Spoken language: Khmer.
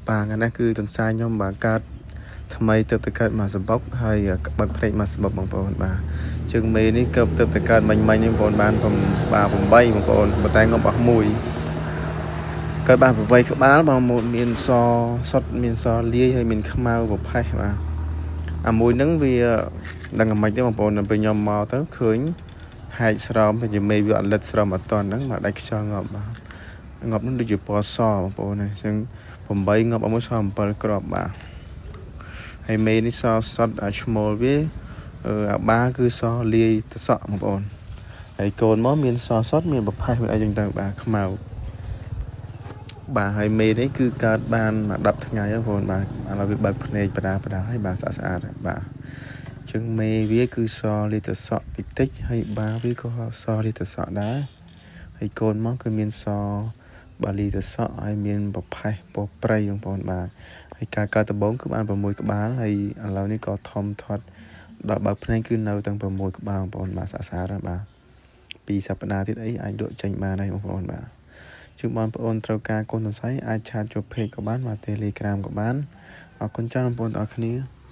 បាទថ្ងៃនេះគឺទន្សាយខ្ញុំបាទកើតថ្មីទៅកើតមកសបុកហើយបើកភ្នែកមកសបុកបងប្អូនបាទជើងមេនេះកើទៅកើតមិញមិញនេះបងប្អូនបានបាទ8បងប្អូនប៉ុន្តែងប់អស់មួយកើតបាន8ក្បាលបងមានសសុតមានសលាយហើយមានខ្មៅប្រផេះបាទអាមួយហ្នឹងវាដឹងអាម៉េចទេបងប្អូនដល់ពេលខ្ញុំមកទៅឃើញហែកស្រោមទៅជាមេវាអត់លិតស្រោមអត់តន់ហ្នឹងមកដាច់ខ្យល់ងាប់បាទងាប់ហ្នឹងដូចជាពណ៌សបងប្អូនអញ្ចឹង8ងាប់អស់មួយស7គ្រាប់បាទហើយមេនេះសសុតអាឈ្មោលវាអាបាគឺសលាយតសក់បងប្អូនហើយកូនមកមានសសុតមានប្រផេះមានអីចឹងទៅបាទខ្មៅបាទហើយមេនេះគឺកើតបាន10ថ្ងៃបងប្អូនបាទឥឡូវវាបើកភ្នែកបដាបដាហើយបាទស្អាតស្អាតបាទជើងមេវាគឺសលាយតសក់តិចតិចហើយបាវាក៏សលាយតសក់ដែរហើយកូនមកគឺមានសបាលីតសក់ហើយមានប្រផេះពណ៌ព្រៃបងប្អូនបាទហើយការកើតដំបូងគឺបាន6ក្បាលហើយឥឡូវនេះក៏ធំធាត់ដល់បើកភ្នែកគឺនៅទាំង6ក្បាលបងប្អូនបាទស្អាតស្អាតបាទពីសប្តាហ៍ទៀតអីអាចលក់ចេញបានហើយបងប្អូនបាទជូនបងប្អូនត្រូវការកូនសរសៃអាចឆាតចូល page ក៏បានបាទ Telegram ក៏បានអរគុណច្រើនបងប្អូនទាំងអស់គ្នា។